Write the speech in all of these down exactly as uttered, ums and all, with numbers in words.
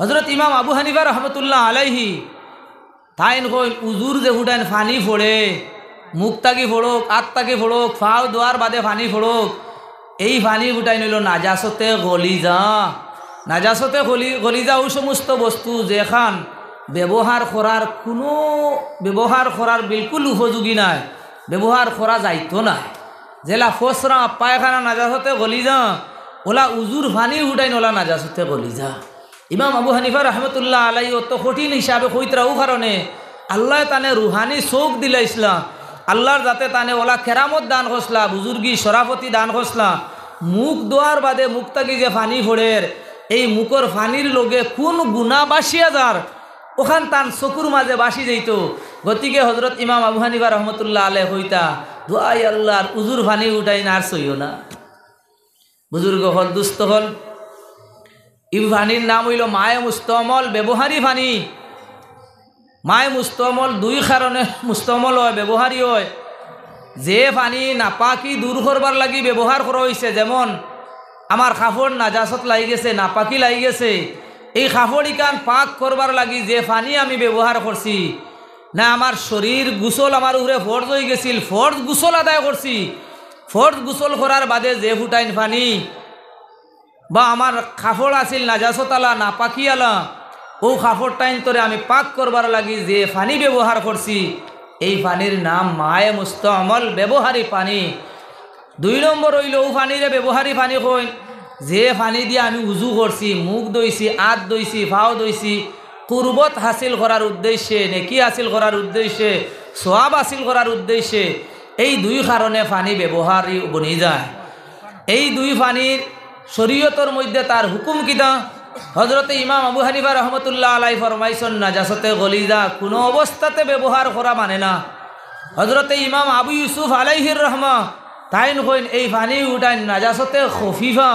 হজরত ইমাম আবু হানিফা রহমতুল্লাহ আলাইহি তাইন কইন, উজুর যে ফুটাইন পানি পড়ে, মুখ থাকি পড়ুক, আত থাকি পড়ুক, পাও ধোয়ার বাদে পানি পড়ুক, এই পানি ফুটাইন অইলো নাজাসতে গলিজা। নাজাসতে গলি-, গলিজা অউ সমস্ত বস্তু যেখান ব্যবহার করার কুনু, ব্যবহার করার বিলকুল উপযোগী নায়, ব্যবহার করা যাইতো নায়। যেলা ফসরা, পায়খানা নাজাসতে গলিজা, অলা উজুর পানি ফুটাইন অলা নাজাসতে গলিজা। ইমাম আবু হানিফা রহমতুল্লাহ আলাইহি অত কঠিন হিসাবে কইতরা অউ কারণে আল্লায় তানে রুহানি চউখ দিলাইছলা, আল্লার জাতে তানে অলা কেরামত দান করছলা, বুজুর্গি শরাফতি দান করছলা। মুখ ধোয়ার বাদে মুখ থাকি যে পানি পড়ের, এই মুখর পানির লগে কুন গুনা বাসিয়া যার, অখান তান চকুর মাঝে বাসি যাইতো। গতিকে হজরত ইমাম আবু হানিফা রহমতুল্লাহ আলাইহি কইতা, "দোয়াই আল্লার, উজুর পানি ফুটাইন আর ছইও না।" বুজুর্গ অকল, দুস্ত অকল, ই পানির নাম অইলো মায়ে মুস্তমল, ব্যবহারি পানি। মায়ে মুস্তমল দুই কারণে মুস্তমল অয়, ব্যবহারি অয়। যে পানি নাপাকি দূর করবার লাগি ব্যবহার করা অইছে, যেমন আমার কাপড় নাজাসত লাগি গেছে, নাপাকি লাগি গেছে, এই কাপড় ইখান পাক করবার লাগি যে পানি আমি ব্যবহার করছি, না আমার শরীর গোসল আমার উপরে ফরজ অইগেছিল, ফরজ গোসল আদায় করছি, ফরজ গোসল করার বাদে যে ফুটাইন পানি বা আমার কাপড় আছিল নাজাসত আলা, নাপাকি আলা, অউ কাপড়টাইন্তরে আমি পাক করবার লাগি যে পানি ব্যবহার করছি, এই পানির নাম মায়ে মুস্তমল, ব্যবহারি পানি। দুই নম্বর অইলো অউ পানিরে ব্যবহারি পানি কইন, যে পানি দিয়া আমি উজু করছি, মুখ ধইছি, আত ধইছি, পাও ধইছি, কুরবত হাসিল করার উদ্দেশ্যে, নেকি হাসিল করার উদ্দেশ্যে, সওয়াব হাসিল করার উদ্দেশ্যে, এই দুই কারণে পানি ব্যবহারি বনি যায়। এই দুই পানির শরীয়তর মধ্যে তার হুকুম কিতা? হজরতে ইমাম আবু হানিফা রহমতুল্লাহ আলাইহি ফরমাইছন, নাজাসতে গলিজা কুনু অবস্থাতে ব্যবহার করা মানে না। হজরতে ইমাম আবু ইউসুফ আলাইহির রহমা তাইন কইন, এই পানি ফুটাইন নাজাসতে খফিফা,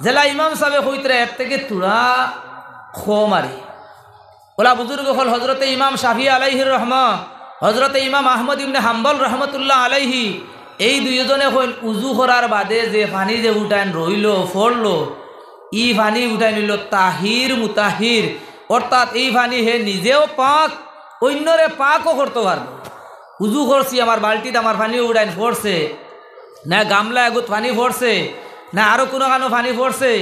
যেলা ইমাম সাবে কইতরা এর থাকি থুড়া কম আরি। অলা বুজুর্গ অকল হজরতে ইমাম শাফি আলাইহির রহমা, হজরতে ইমাম আহমদ ইবনে হাম্বল রহমতুল্লাহ আলাইহি, এই দুইজনে কইন, উজু করার বাদে যে পানি যে ফুটাইন রইলো, পড়লো, ই পানি ফুটাইন অইলো তাহির মুতাহির, অর্থাৎ এই পানি হে নিজেও পাক, অইন্যরে পাকও করতো পারবো। উজু করছি, আমার বালতিত আমার পানি ফুটাইন পড়ছে, না গামলা এগুত পানি পড়ছে, না আরো কুনুখানো পানি পড়ছে,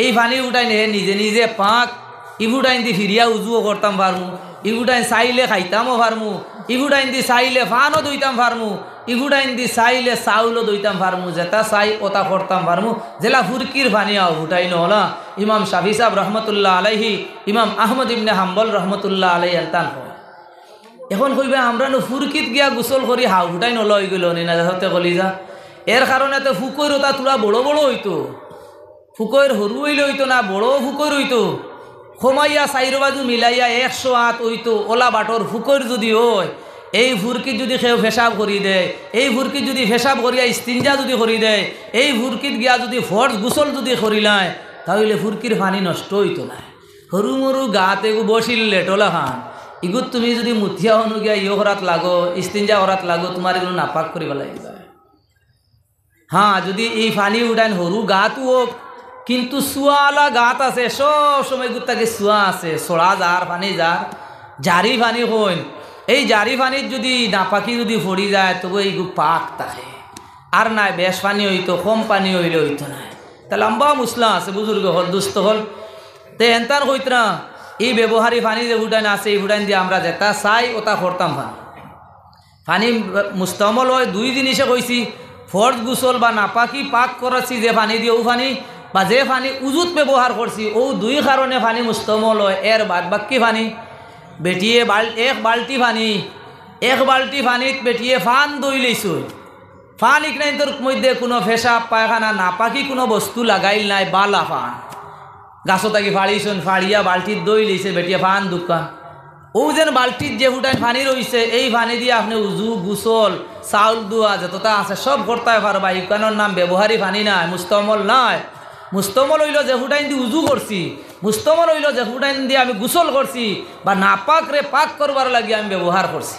এই পানি ফুটাইন হে নিজে নিজে পাক। ই ফুটাইন দি ফিরিয়া উজুও করতাম পারমু, ই ফুটাইন চাইলে খাইতামও পারমু, ই ফুটাইন দি চাইলে পানও ধইতাম পারমু, ই ফুটাইন দি চাইলে চাউলও ধইতাম পারমু, যেটা চাই ওটা করতাম পারমু। যেলা ফুরকির পানি আও ফুটাইন অলা ইমাম শাফি সাব রহমতুল্লাহ আলাইহি, ইমাম আহমদ ইবনে হাম্বল রহমতুল্লাহ আলাইহি এনতান অয়। এখন কইবা, আমরা নু ফুরকিত গিয়া গোসল করি, হাও ফুটাইন অলা অইগেলো নি নাজাসতে গলিজা। এর কারণে তো ফুকইর ওটা থুড়া বড় বড় অইতো, ফুকইর হুরু অইলে অইতো না, বড় ফুকইর অইতো। কমাইয়া চাইরো বাজু মিলাইয়া একশো আত অইতো, অলা বাটর ফুকইর যুদি অয়, এই ফুরকিত যুদি কেউ পেশাব করি দেয়, এই ফুরকিত যুদি পেশাব করিয়া ইস্তিঞ্জা যুদি করি দেয়, এই ফুরকিত গিয়া যুদি ফরজ গোসল যুদি করিলায়, তাইলে ফুরকির পানি নষ্ট অইতো নায়। হুরু মুরু গাত এগু বসিল লেটলা খান, ইগুত তুমি যুদি মুতিয়া হনু গিয়া ইয়ো করাত লাগো, ইস্তিঞ্জা করাত লাগো, তুমার ইগুলো নাপাক করি ফালাই দিবা। হ্যাঁ, যুদি এই পানি ফুটাইন হুরু গাতউ অউক, কিন্তু চুয়ালা গাত আছে, সব সময় ইগুত থাকি চুয়া আছে, ছড়া যার, পানি যার, জারি পানি কইন। এই জারি পানিত যুদি নাপাকি যুদি পড়ি যায়, তবু ইগু পাক থাকে। আর নায়, বেশ পানি অইতো, কম পানি অইলে অইতো নায়। তে লম্বা মুসলা আছে, বুজুর্গ অকল, দুস্ত অকল। তে এনতান কইতরা, ই ব্যবহারি পানি যে ফুটাইন আছে, ই ফুটাইন দি আমরা যেটা চাই, ওটা করতাম পারি। পানি মুস্তামল অয় দুই জিনিসে কইছি, ফরজ গোসল বা নাপাকি পাক করছি যে পানি দি, অউ পানি, বা যে পানি উজুত ব্যবহার করছি, অউ দুই কারণে পানি মুস্তামল অয়। এর বাদ বাকি পানি, বেটিয়ে বাল-, এক বালটি পানি, এক বালটি পানিত বেটিয়ে পান ধইলাইছইন, পান ইকনাইন্তর মধ্যে কুনু পেশাব, পায়খানা, নাপাকি কুনু বস্তু লাগাইল নায়, বালা পান। গাছো থাকি ফাড়িছইন, ফাড়িয়া বালটিত ধইলাইছে, বেটিয়ে পান দুকান। অউ যেন বালটিত যে ফুটাইন পানি রইছে, এই পানি দিয়া আপনে উজু, গোসল, চাউল ধোয়া, যতটা আছে সব করতায় পারবা। ইকানোর নাম ব্যবহারি পানি নায়, মুস্তামল নায়। মুস্তামল অইলো যে ফুটাইন দি উজু করছি, মুস্তামল অইলো যে ফুটাইন দি আমি গোসল করছি, বা নাপাকরে পাক করবার লাগি আমি ব্যবহার করছি।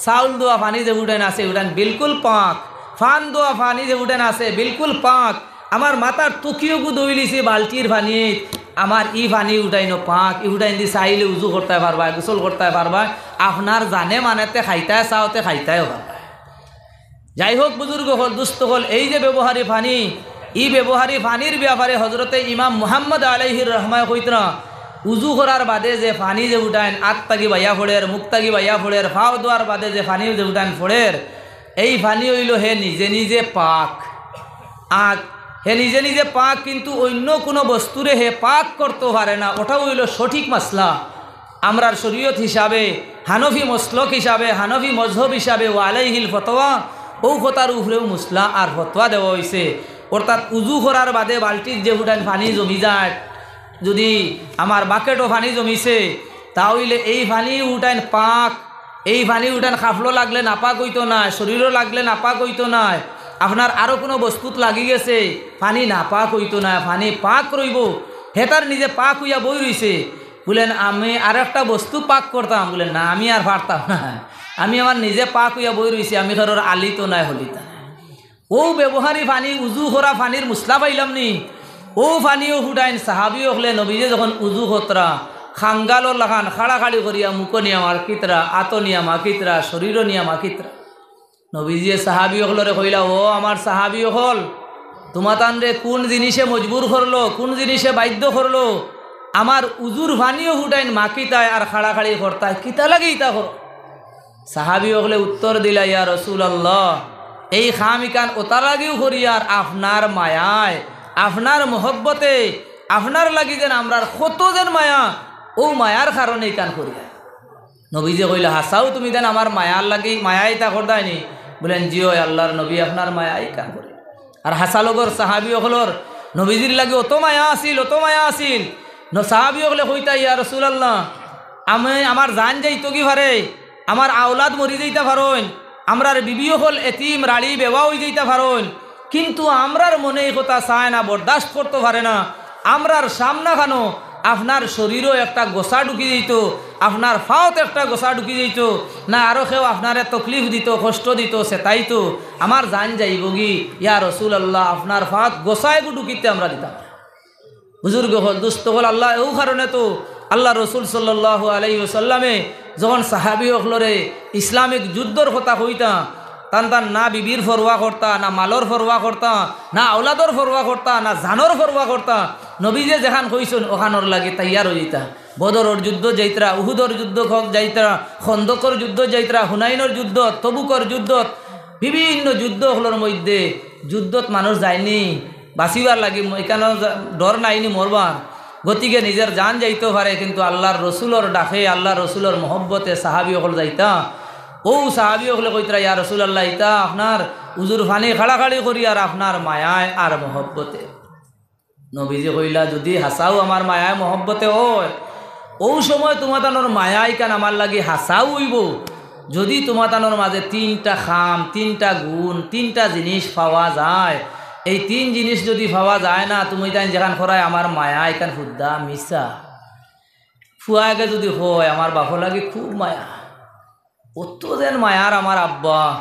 চাউল ধোয়া পানি যে ফুটাইন আছে, ফুটাইন বিলকুল পাক। পান ধোয়া পানি যে ফুটাইন আছে, বিলকুল পাক। আমার মাথার তুকিওগু ধইলিছি বালটির পানিত। আমার ই পানি উঠাইন পাক, ই উঠাইন দি চাইলে উজু করতায় পারবায়, গোসল করতায় পারবায়, আপনার জানে মানেতে খাইতায় চাওতে খাইতায়ও পারবায়। যাই হোক, বুজুর্গ অকল, দুস্ত অকল, এই যে ব্যবহারী পানি, ই ব্যবহারী পানির ব্যাপারে হজরতে ইমাম মুহাম্মদ আলাইহির রহমায় কইতরা, উজু করার বাদে যে পানি যে উঠাইন, আত তাগি বাইয়া পড়ের, মুখ তাগি বাইয়া পড়ের, পাও ধোয়ার বাদে যে পানি যে উঠাইন পড়ের, এই পানি অইলো হে নিজে নিজে পাক। আর হে নিজে নিজে পাক, কিন্তু অন্য কোনো বস্তুরে হে পাক করতো পারে না। ওটাও অইলো সঠিক মাসলা। আমরার শরীয়ত হিসাবে, হানফি মসলক হিসাবে, হানফি মজহব হিসাবে, ওয়া আলাইহিল ফতোয়া, ও কথার উপরেও মুসলা আর ফতোয়া দেওয়া অইছে। অর্থাৎ উজু করার বাদে বালতিত যে উঠাইন পানি জমি যায়, যদি আমার বাকেটও পানি জমিছে, তা অইলে এই পানি উঠাইন পাক। এই পানি উঠাইন কাপড়ো লাগলে নাপাক অইতো নায়, শরীরো লাগলে নাপাক অইতো নায়, আপনার আরো কোনো বস্তুত লাগি গেছে, পানি নাপাক অইতো নায়, পানি পাক রইবো। হেতার নিজে পাক অইয়া বই রইছে। বুলেন, "আমি আর একটা বস্তু পাক করতাম।" বুলেন, "না, আমি আর পারতাম না, আমি আমার নিজে পাক অইয়া বই রইছি, আমি কারোর আলিতো নায়, হলিতা নায়।" ও ব্যবহারী পানি, উজু করা পানির মুসলা পাইলাম নি? ও পানিও ফুটাইন সাহাবি অকলে নবীজি যখন উজু করতরা, খাঙ্গালর লাখান খাড়াখাড়ি করিয়া মুখো নিয়া মাখিতরা, আতো নিয়া মাখিতরা, শরীরো নিয়া মাখিতরা। নবীজিয়ে সাহাবি অকলরে কইলা, "ও আমার সাহাবি অকল, তুমাতানরে কোন জিনিসে মজবুর করলো, কোন জিনিসে বাধ্য করলো? আমার উজুর পানিও ফুটাইন মাখিতায় আর খাড়াখাড়ি করতায়, কিতা লাগি ইতা করো?" সাহাবি অকলে উত্তর দিলা, "ইয়া রাসূলুল্লাহ, এই কাম ইখান ওতার লাগিউ করিয়ার, আপনার মায়ায়, আপনার মহব্বতে, আপনার লাগি যেন আমরার কত যেন মায়া, ও মায়ার কারণে ইখান করিয়ার।" নবীজি কইলা, "হাছাউ তুমি যেন আমার মায়ার লাগি, মায়া ইতা করতায় নি?" বুলেন, "জি অয় আল্লাহর নবী, আপনার মায়া ইখান করি।" আর হাছা লগর সাহাবি অকলর নবীজির লাগি অত মায়া আছিল, অত মায়া আছিল। ন-, সাহাবি অকলে কইতা, "ইয়া রাসূলুল্লাহ, আমি, আমার জান যাইতো গি পারে, আমার আওলাদ মরি যাইতা পারইন, আমরার বিবি অকল এতিম, রাড়ি বেওয়া অই যাইতা পারইন, কিন্তু আমরার মনে ই কথা চায় না, বরদাস্ত করতো পারে না। আমরার সামনাখানো আপনার শরীরো একটা গোসা ঢুকি যাইতো, আপনার পাওত একটা গোসা ঢুকি যাইতো, না আরো কেউ আপনারে তকলিফ দিতো, কষ্ট দিতো, সেতাইতো, আমার জান যাইবো গি, ইয়া রাসূলুল্লাহ, আপনার পাওত গোসা এগু ঢুকিতে আমরা দিতাম।" বুজুর্গ অকল, দুস্ত অকল, আল্লাহ, অউ কারণে তো আল্লাহ রসুল সাল্লাল্লাহু আলাইহি ওয়াসাল্লামে যখন সাহাবি অকলরে ইসলামিক যুদ্ধর কথা কইতা, তান তান না বিবির ফরোয়া করতা, না মালর ফরোয়া করতা, না আওলাদর ফরোয়া করতা, না জানর ফরোয়া করতা, নবীজিয়ে যেখান কইছইন অখানর লাগি তৈয়ার অইযিতা। বদরর যুদ্ধ যাইতরা, উহুদর যুদ্ধ খ-, যাইতরা, খন্দকর যুদ্ধ যাইতরা, হুনাইনর যুদ্ধ, তবুকর যুদ্ধ, বিভিন্ন যুদ্ধ অকলর মধ্যে যুদ্ধত মানুষ যায়নি বাঁচিবার লাগি, ম-, ইখানো যা-, ডর নাইনি মরবার। গতিকে নিজর জান যাইতো পারে, কিন্তু আল্লাহর রসুলর ডাকে, আল্লাহর রসুলর মহব্বতে সাহাবি অকল যাইতা। অউ সাহাবি অকলে কইতরা, "ইয়া রাসূলুল্লাহ, ইতা আপনার উজুর পানি খাড়াখাড়ি করি আর আপনার মায়ায় আর মহব্বতে।" নবীজি কইলা, "যুদি হাছাউ আমার মায়ায় মহব্বতে অয়, অউ সময় তুমাতানর মায়া ইখান আমার লাগি হাছাউ অইবো। যুদি তুমাতানর মাজে তিনটা কাম, তিনটা গুণ, তিনটা জিনিস পাওয়া যায়, এই তিন জিনিস যুদি পাওয়া যায় না, তুমিতাইন যেখান করায় আমার মায়া ইখান হুদ্দা মিছা।" ফুয়াগে যুদি কয়, "আমার বাফর লাগি খুব মায়া, অত যেন মায়ার আমার আব্বা,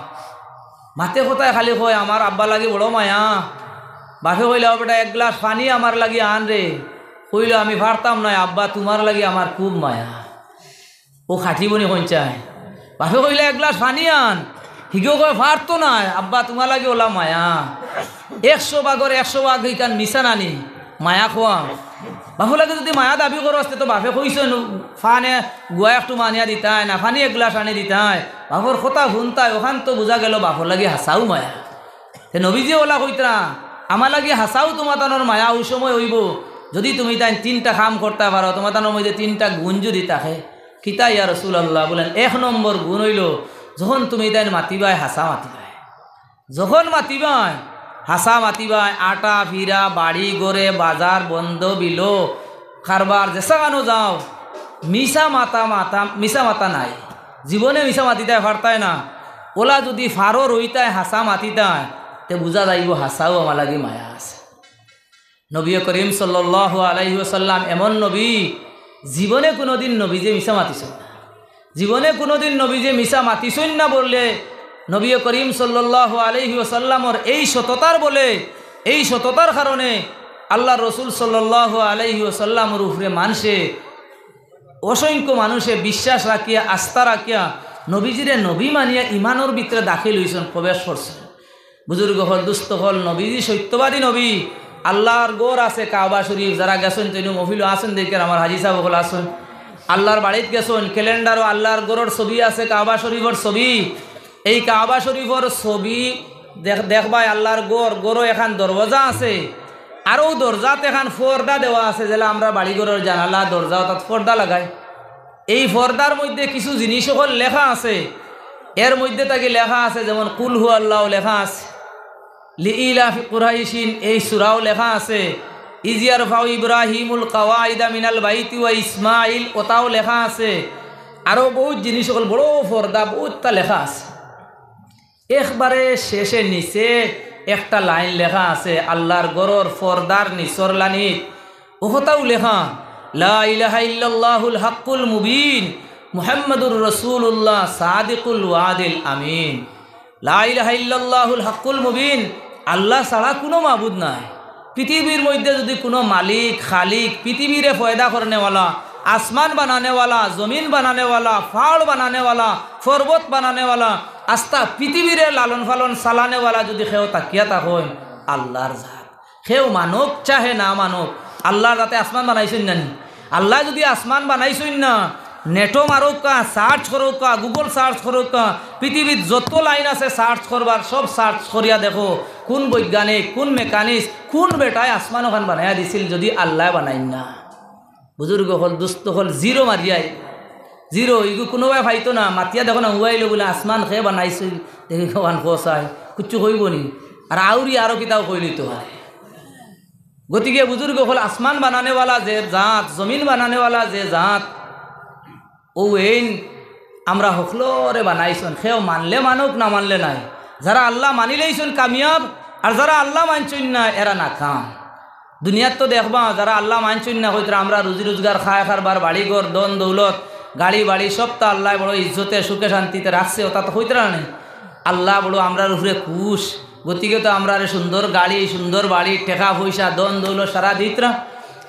মাতে কথায় খালি কয়, আমার আব্বার লাগি বড় মায়া।" বাফে কইলা, "ও বেটা, এক গ্লাস পানি আমার লাগি আন রে।" কইলো, "আমি পারতাম নায় আব্বা, তুমার লাগি আমার খুব মায়া।" অউ খাটিবনি কইনচাই। বাফে কইলা, "এক গ্লাস পানি আন।" হিগেও কয়, "পারতো নায় আব্বা, তুমার লাগি অলা মায়া।" একশো ভাগর একশো ভাগ ইখান মিছা নানি, মায়া কওয়া। বাফর লাগি যুদি মায়া দাবি করো, তে তো বাফে কইছইন, "পানি গুয়া একটু আনিয়া দিতায়, না পানি এক গ্লাস আনি দিতায়।" বাফর কথা হুনতায়, অখান তো বুজা গেলো বাফর লাগি হাছাউ মায়া। তে নবীজি অলা কইতরা, "আমার লাগি হাছাউ তুমাতানর মায়া অউ সময় অইবো, যুদি তুমিতাইন তিনটা কাম করতায় পারো, তুমাতানর মধ্যে তিনটা গুণ যুদি থাকে।" "কিতা ইয়া রাসূলুল্লাহ?" বুলেন, "এক নম্বর গুণ অইলো, যখন তুমিতাইন মাতিবায়, হাছা মাতিবায়। যখন মাতিবায়, হাছা মাতিবায়, আটা, ফিরা, বাড়ি, ঘরে, বাজার, বন্দ, বিলো, কারবার, যেছাখানো যাও, মিছা মাতা, মাতা, মিছা মাতা নাই। জীবনে মিছা মাতিতায় পারতায় না। অলা যুদি পারো রইতায়, হাছা মাতিতায়, তে বুজা যাইবো হাছাউ আমার লাগি মায়া আছে।" নবী করিম সাল্লাল্লাহু আলাইহি ওয়াসাল্লাম এমন নবী, জীবনে কুনুদিন নবীজিয়ে মিছা মাতিছইন না। জীবনে কুনুদিন নবীজিয়ে মিছা মাতিছইন না বললে, নবী করিম সাল্লাল্লাহু আলাইহি ওয়াসাল্লামর এই সততার বলে, এই সততার কারণে আল্লার রসুল সাল্লাল্লাহু আলাইহি ওয়াসাল্লামর উপরে মানষে, অসংখ্য মানুষে বিশ্বাস রাখিয়া, আস্থা রাখিয়া, নবীজিরে নবী মানিয়া ইমানর ভিতরে দাখিল অইছইন, প্রবেশ করছইন। বুজুর্গ অকল, দুস্ত অকল, নবীজি সত্যবাদী নবী। আল্লার ঘর আছে কাবা শরীফ, যারা গেছইন, তইনু মহফিলো আছইন, দেখইন আমার হাজি সাব অকল আছইন। আল্লার বাড়িত গেছইন, ক্যালেন্ডারো আল্লার ঘরর ছবি আছে, কাবা শরীফর ছবি। এই কাবা শরীফর ছবি দেখ-, দেখবায় আল্লার ঘর, ঘরো এখান দরওয়াজা আছে, আর অউ দরজাত এখান পর্দা দেওয়া আছে, যেলা আমরা বাড়ি ঘরর জানালা, দরজা, অর্থাৎ পর্দা লাগাই। এই পর্দার মধ্যে কিছু জিনিস অকল লেখা আছে, এর মধ্যে থাকি লেখা আছে, যেমন কুল হু আল্লাহ লেখা আছে, লিইলাফি কুরাইশিন এই সূরাও লেখা আছে, ইজ ইয়ারফাউ ইব্রাহিমুল কাওয়াইদা মিনাল বাইতি ওয়া ইসমাইল, ওটাও লেখা আছে। আরো বহুত জিনিস অকল, বড় পর্দা, বহুতটা লেখা আছে। একবারে শেষে নিচে একটা লাইন লেখা আছে, আল্লার ঘরর পর্দার নিচর লাইনিত অউ কথাউ লেখা, লা ইলাহা ইল্লাল্লাহুল হাক্কুল মুবিন, মুহাম্মাদুর রাসূলুল্লাহ সাদিকুল ওয়াদিল আমিন। লা ইলাহা ইল্লাল্লাহুল হাক্কুল মুবিন, আল্লাহ ছাড়া কুনু মাবুদ নাই। পৃথিবীর মধ্যে যুদি কুনু মালিক, খালিক, পৃথিবীরে পয়দা করনেওয়ালা, আসমান বানানেওয়ালা, জমিন বানানেওয়ালা, পাহাড় বানানেওয়ালা, পর্বত বানানেওয়ালা, আস্তা পৃথিবীরে লালন পালন চালানেওয়ালা যুদি কেউ থাকিয়া থাকইন, আল্লার জাত। কেউ মানুক চাহে না মানুক, আল্লার জাতে আসমান বানাইছইন না নি? আল্লায় যুদি আসমান বানাইছইন না, নেটো মারউক্কা, search করউক্কা, Google search করউক্কা, পৃথিবীত যত লাইন আছে search করবার, সব search করিয়া দেখো, কুন বৈজ্ঞানিক, কুন mechanics, কুন বেটায় আসমান অখান বানাইয়া দিছিল, যুদি আল্লায় বানাইন না। বুজুর্গ অকল, দুস্ত অকল, zero মারিয়াই, zero, ইগু কুনুবায় পাইতো না, মাতিয়া দেখো না, হুয়াইলো বুলে, আসমান কে বানাইছিল, দেখি অখান কও চাই, কুচ্ছু কইবো নি, আর আউরি আরো কিতাও কইলিতো পারে। গতিকে বুজুর্গ অকল, আসমান বানানেওয়ালা যে জাত, জমিন বানানেওয়ালা যে জাত, অউ এইন আমরা হকলরে বানাইছইন, কেউ মানলে মানুক, না মানলে নাই। যারা আল্লাহ মানিলাইছইন কামিয়াব, আর যারা আল্লাহ মানছইন না, এরা নাকাম। দুনিয়াত তো দেখবা, যারা আল্লাহ মানছইন না, কইতরা আমরা রুজি রোজগার, খায় কারবার, বাড়ি ঘর, ধন দৌলত, গাড়ি বাড়ি, সবতা আল্লায় বড় ইজ্জতে, সুখে, শান্তিতে রাখছে, অতা তো কইতরা না নি? আল্লাহ বড় আমরার উপরে খুশ, গতিকে তো আমরারে সুন্দর গাড়ি, সুন্দর বাড়ি, টেকা পয়সা, ধন দৌলত সারা দিতরা।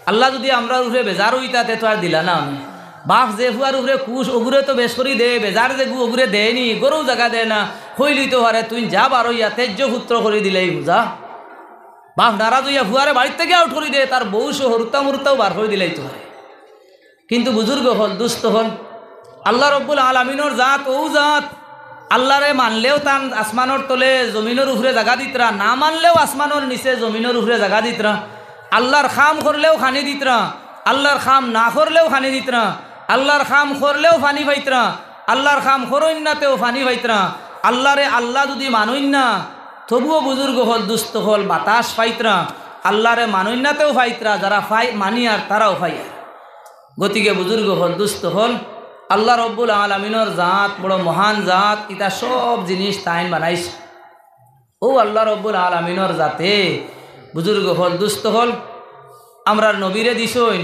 আল্লাহ যুদি আমরার উপরে বেজার অইতা, তে তো আর দিলা না অনে। বাফ যে ফুয়ার উপরে খুশ, অগুরে তো বেশ করি দে, বেজার যেগু অগুরে দেয় নি, ঘরো জাগা দেয় না, কইলিতো পারে, তুইন যা বার অইয়া, ত্যাজ্য পুত্র করি দিলেই বুঝা। বাফ নারাজ অইয়া ফুয়ারে বাড়িত থাকি out করি দে, তার বউ সহ হুরুত্তা মুরুত্তাও বার করি দিলাইতো পারে। কিন্তু বুজুর্গ অকল, দুস্ত অকল, আল্লাহ রব্বুল আলামিনর জাত অউ জাত, আল্লারে মানলেও তান আসমানর তলে জমিনর উপরে জাগা দিতরা, না মানলেও আসমানর নিচে জমিনর উপরে জাগা দিতরা, আল্লার কাম করলেও খানি দিতরা, আল্লার কাম না করলেও খানি দিতরা, আল্লার কাম করলেও পানি পাইতরা, আল্লার কাম করইন না তেও পানি পাইতরা। আল্লারে আল্লাহ যুদি মানইন না, তবুও বুজুর্গ অকল, দুস্ত অকল, বাতাস পাইতরা, আল্লারে মানইন না তেও পাইতরা, যারা পাই-, মানিয়ার তারাও পাইয়ার। গতিকে বুজুর্গ অকল, দুস্ত অকল, আল্লাহ রব্বুল আলামিনর জাত বড় মহান জাত, ইতা সব জিনিস তাইন বানাইছে। অউ আল্লাহ রব্বুল আলামিনর জাতে, বুজুর্গ অকল, দুস্ত অকল, আমরার নবীরে দিছইন,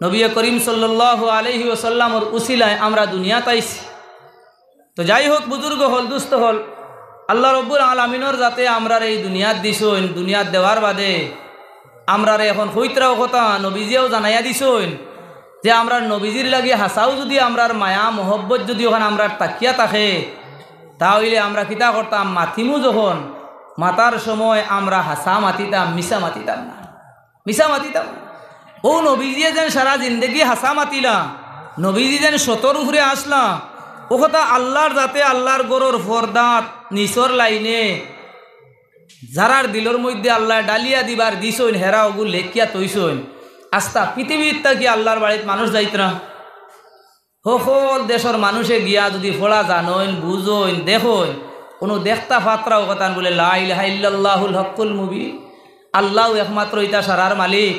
নবী করিম সাল্লাল্লাহু আলাইহি ওয়াসাল্লামর উসিলায় আমরা দুনিয়াত আইছি। তো যাই হোক, বুজুর্গ অকল, দুস্ত অকল, আল্লাহ রব্বুল আলামিনর জাতে আমরারে এই দুনিয়াত দিছইন, দুনিয়াত দেওয়ার বাদে আমরারে এখন কইতরা অউ কথা, নবীজিয়েও জানাইয়া দিছইন যে আমরার নবীজির লাগি হাছাউ যুদি আমরার মায়া মহব্বত যুদি অখান আমরার থাকিয়া থাকে, তা অইলে আমরা কিতা করতাম? মাতিমু যখন, মাতার সময় আমরা হাছা মাতিতাম, মিছা মাতিতাম না। মিছা মাতিতাম। অউ নবীজিয়ে যেন সারা জিন্দেগি হাছা মাতিলা, নবীজি যেন সতর উপরে আছলা, অউ কথা আল্লার জাতে আল্লার ঘরর পর্দাত নিচর লাইনে যারার দিলর মধ্যে আল্লায় ডালিয়া দিবার দিছইন, হেরা অগু লেখিয়া থইছইন। আস্তা পৃথিবীত থাকি আল্লার বাড়িত মানুষ যাইতরা। হকল দেশর মানুষে গিয়া যুদি পড়া জানইন, বুঝইন, দেখইন, কুনু দেখতা পাত্রা অউ কথান বুলে, লা ইলাহা ইল্লাল্লাহুল হক্কুল মুবিন। আল্লাউ একমাত্র ইতা সারার মালিক,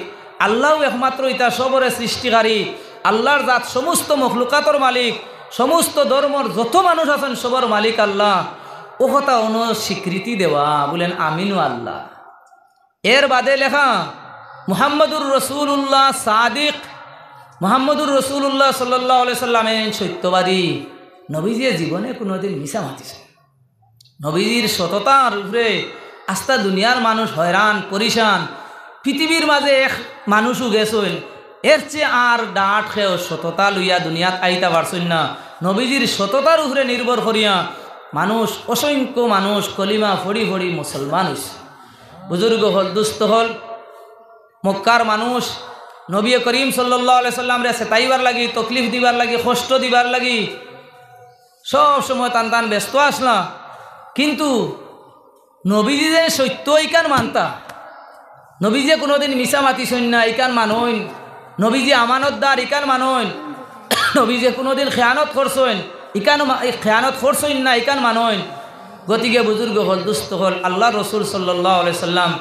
আল্লাউ একমাত্র ইতা সবরে সৃষ্টিকারী, আল্লার জাত সমস্ত মখলুকাতর মালিক, সমস্ত ধর্মর যত মানুষ আছইন সবর মালিক আল্লাহ। অউ কথা অনো স্বীকৃতি দেওয়া, বুলেন আমিনু আল্লাহ। এর বাদে লেখা মুহাম্মদুর রাসূলুল্লাহ সাদিক, মুহাম্মদুর রাসূলুল্লাহ সাল্লাল্লাহু আলাইহি সাল্লাম এইন সত্যবাদী। নবীজিয়ে জীবনে কুনুদিন মিছা মাতিছে না। নবীজির সততার উপরে আস্তা দুনিয়ার মানুষ হয়রান, পরিশান। পৃথিবীর মাঝে এক মানুষও গেছইন, এর চেয়ে আর ডাট কেউ সততা লইয়া দুনিয়াত আইতা পারছইন না। নবীজির সততার উপরে নির্ভর করিয়া মানুষ, অসংখ্য মানুষ কলিমা পড়ি পড়ি মুসলমান অইছে। বুজুর্গ অকল, দুস্ত অকল, মক্কার মানুষ নবী করিম সাল্লাল্লাহু আলাইহি সাল্লামরে সেতাইবার লাগি, তকলিফ দিবার লাগি, কষ্ট দিবার লাগি সব সময় তান তান ব্যস্ত আছলা। কিন্তু নবীজি যে সত্য ইখান মানতা, নবীজিয়ে কুনুদিন মিছা মাতিছইন না ইখান মানইন, নবীজি আমানতদার ইখান মানইন, নবীজিয়ে কুনুদিন খেয়ানত করছইন ইখান মা-, এই খেয়ানত করছইন না ইখান মানইন। গতিকে বুজুর্গ অকল, দুস্ত অকল, আল্লার রসুল সাল্লাল্লাহু আলাইহি সাল্লাম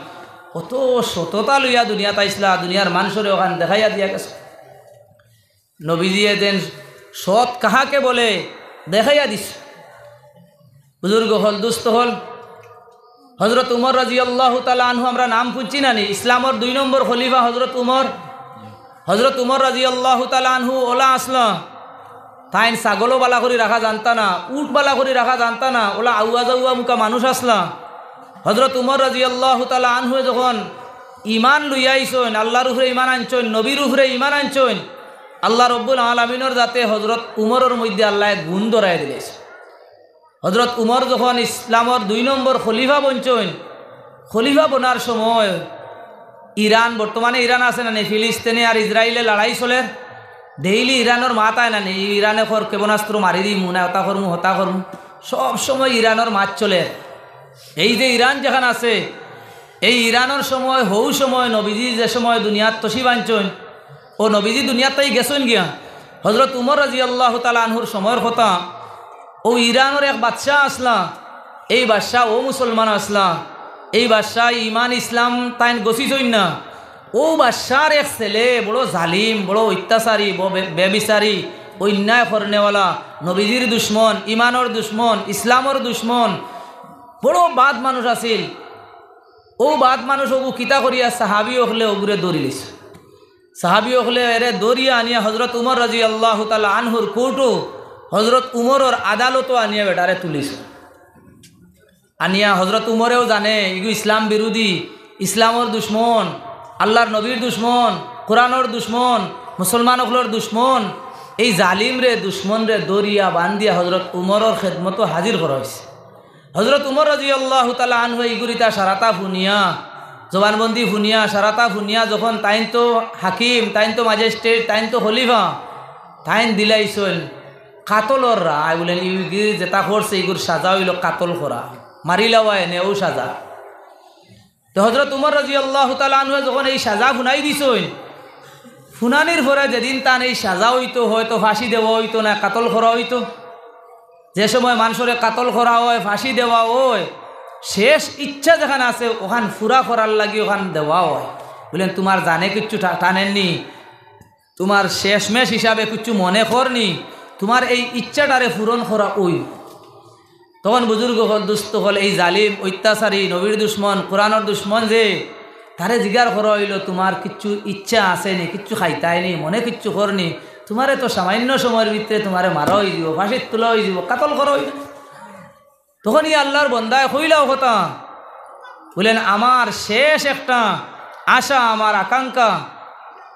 কত সততা লইয়া দুনিয়াত আইছলা, দুনিয়ার মানষরে অখান দেখাইয়া দিয়া গেছইন। নবীজিয়ে যেন সৎ কাহাকে বলে দেখাইয়া দিছইন। বুজুর্গ অকল, দুস্ত অকল, হজরত উমর রাদিয়াল্লাহু তাআলা আনহু, আমরা নাম হুনছি না নি? ইসলামর দুই নম্বর খলিফা হজরত উমর। হজরত উমর রাদিয়াল্লাহু তাআলা আনহু অলা আছলা, তাইন ছাগলও বালা করি রাখা জানতা না, উট বালা করি রাখা জানতা না, অলা আউয়া জাউয়া মুখা মানুষ আছলা। হজরত উমর রাদিয়াল্লাহু তাআলা আনহুয়ে যখন ইমান লইয়া আইছইন, আল্লার উপরে ইমান আনছইন, নবীর উপরে ইমান আনছইন, আল্লা রব্বুল আলামিনর যাতে হজরত উমরর মধ্যে আল্লায় গুণ ধরাই দিলাইছইন। হজরত উমর যখন ইসলামর দুই নম্বর খলিফা বনছইন, খলিফা বনার সময় ইরান, বর্তমানে ইরান আছে না নি, ফিলিস্তিনে আর ইসরাইলে লড়াই চলের, ডেইলি ইরানর মাত আয় না নি, ইরানে কর ক্ষেপণাস্ত্র মারি দিমু না, হতা করমু, হতা করমু, সব সময় ইরানর মাত চলের। এই যে ইরান যেখান আছে, এই ইরানর সময়, হউ সময় নবীজি যে সময় দুনিয়াত তশরিফ আনছইন, ও নবীজি দুনিয়াত থাকি গেছইন গিয়া, হজরত উমর রাদিয়াল্লাহু তাআলা আনহুর সময়র কথা, ও ইরানর এক বাদশা আছলা, এই বাদশা ও মুসলমান আছলা, এই বাদশা ইমান ইসলাম তাইন গছিছইন না। ও বাদশার এক ছেলে বড় জালিম, বড় অত্যাচারী, ব-, বে-, ব্যভিচারী, অন্যায় করনেওয়ালা, নবীজির দুশমন, ইমানর দুশমন, ইসলামর দুশমন, বড় বাদ মানুষ আছিল। ও বাদ মানুষ ওগু কিতা করিয়া সাহাবি অকলে ওগুরে ধরিলিছইন। সাহাবি অকলে এরে ধরিয়া আনিয়া হজরত উমর রাদিয়াল্লাহু তাআলা আনহুর কোর্টো, হজরত উমরর আদালতো আনিয়া বেটারে তুলিছইন। আনিয়া হজরত উমরেও জানে ইগু ইসলাম বিরোধী, ইসলামর দুশমন, আল্লার নবীর দুশমন, কোরআনর দুশমন, মুসলমান অকলর দুশমন। এই জালিমরে, দুশমনরে ধরিয়া বান্ধিয়া হজরত উমরর খেদমতো হাজির করা অইছে। হজরত উমর রাদিয়াল্লাহু তাআলা আনহু ইগুর ইতা সারাতা হুনিয়া, জবানবন্দি হুনিয়া, সারাতা হুনিয়া যখন তাইন তো হাকিম, তাইন তো ম্যাজিস্ট্রেট, তাইন তো খলিফা, তাইন দিলাইছইন কাতলর রায়, বুলেন ইগু যেতা করছে ইগুর সাজা অইলো কাতল করা, মারিলাওয়া এনে অউ সাজা। তো হজরত উমর রাদিয়াল্লাহু তাআলা আনহু যখন এই সাজা হুনাই দিছইন, হুনানির পরে যেদিন তান এই সাজা অইতো, হয়তো ফাঁসি দেওয়া অইতো না কাতল করা অইতো, যে সময় মানষরে কাতল করা অয়, ফাঁসি দেওয়া অয়, শেষ ইচ্ছা যেখান আছে ওখান পুরা করার লাগি ওখান দেওয়া অয়। বুলেন, তুমার জানে কিচ্ছু টা-, টানের নি, তুমার শেষমেশ হিসাবে কিচ্ছু মনে করনি, তুমার এই ইচ্ছাটারে পূরণ করা অইবো। তখন বুজুর্গ অকল, দুস্ত অকল, এই জালিম, অত্যাচারী, নবীর দুশমন, কোরআনর দুশমন যে, তারে জিগার করা অইলো, তুমার কিচ্ছু ইচ্ছা আছে নি, কিচ্ছু খাইতায় নি, মনে কিচ্ছু করনি, তুমারে তো সামান্য সময়র ভিতরে তুমারে মারা অইযিবো, ফাঁসিত তুলা অইযিবো, কাতল করা অইলো। তখন ই আল্লার বন্দায় কইলা অউ কথা, বুলেন, আমার শেষ একটা আশা, আমার আকাঙ্ক্ষা,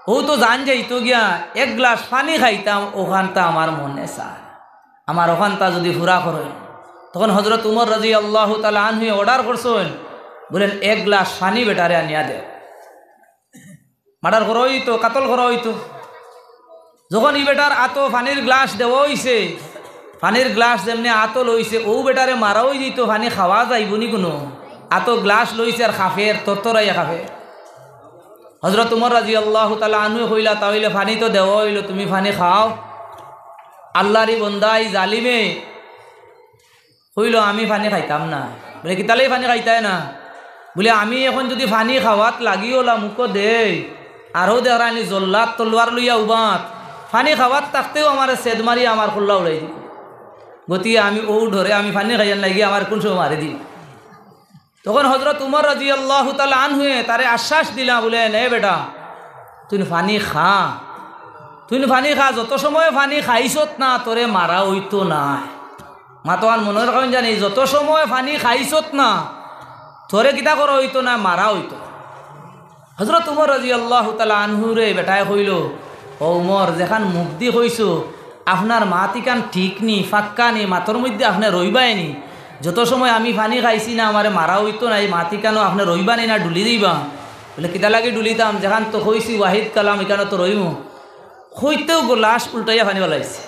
অউ তো জান যাইতো গিয়া, এক গ্লাস পানি খাইতাম, ওখানতা আমার মনে চায়, আমার ওখানতা যুদি পুরা করইন। তখন হজরত উমর রাদিয়াল্লাহু তাআলা আনহুয়ে অর্ডার করছইন, বুলেন, এক গ্লাস পানি বেটারে আনিয়া দেও। মার্ডার করা অইতো, কাতল করা অইতো। যখন ই বেটার আতো পানির গ্লাস দেওয়া অইছে, পানির গ্লাস যেমনে আতো লইছে, অউ বেটারে মারা অইযিতো, পানি খাওয়া যাইবো নি কুনু? আতো গ্লাস লইছে আর খাফের, তরতরাইয়া খাফের। হজরত উমর রাদিয়াল্লাহু তাআলা আনহুয়ে কইলা, "তা অইলে পানি তো দেওয়া অইলো, তুমি পানি খাও।" আল্লার ই বন্দা, ই জালিমে কইলো, "আমি পানি খাইতাম না।" বুলে, "কিতালাই পানি খাইতায় না?" বুলে, "আমি এখন যুদি পানি খাওয়াত লাগিওলা মুখো দেই, আরো দেখরায়নি জল্লাদ তলোয়ার লইয়া উবাত, পানি খাওয়াত থাকতেউ আমারে ছেদ মারি আমার কল্লা উড়াই দিবো। গতিকে আমি অউ ডরে আমি পানি খাইয়ার লাগি আমারে কুন সময় মারি দিবো।" তখন হজরত উমর রাদিয়াল্লাহু তাআলা আনহুয়ে তারে আশ্বাস দিলা, বুলে, "নে বেটা, তুই পানি খা, তুই পানি খা, যত সময় পানি খাইছত না, তোরে মারা অইতো নায়।" মাতোখান মনো রাখইন জানি, যত সময় পানি খাইছত না, তোরে কিতা করা অইতো নায়, মারা অইতো। হজরত উমর রাদিয়াল্লাহু তাআলা আনহুরে বেটায় কইলো, "ও উমর, যেখান মুখদি কইছো, আপনার মাত ইখান ঠিক নি, ফাক্কা নি, মাতর মধ্যে আপনে রইবায় নি। যত সময় আমি পানি খাইছি না, আমারে মারা অইতো না, ই মাত ইখানো আপনে রইবা নি না ডুলি দিবা?" বলে, "কিতা লাগি ডুলিতাম, যেখান তো কইছি ওয়াহিদ কালাম, ইখানো তো রইমু।" কইতেউ গ্লাস উল্টাইয়া পানি ফালাইছে।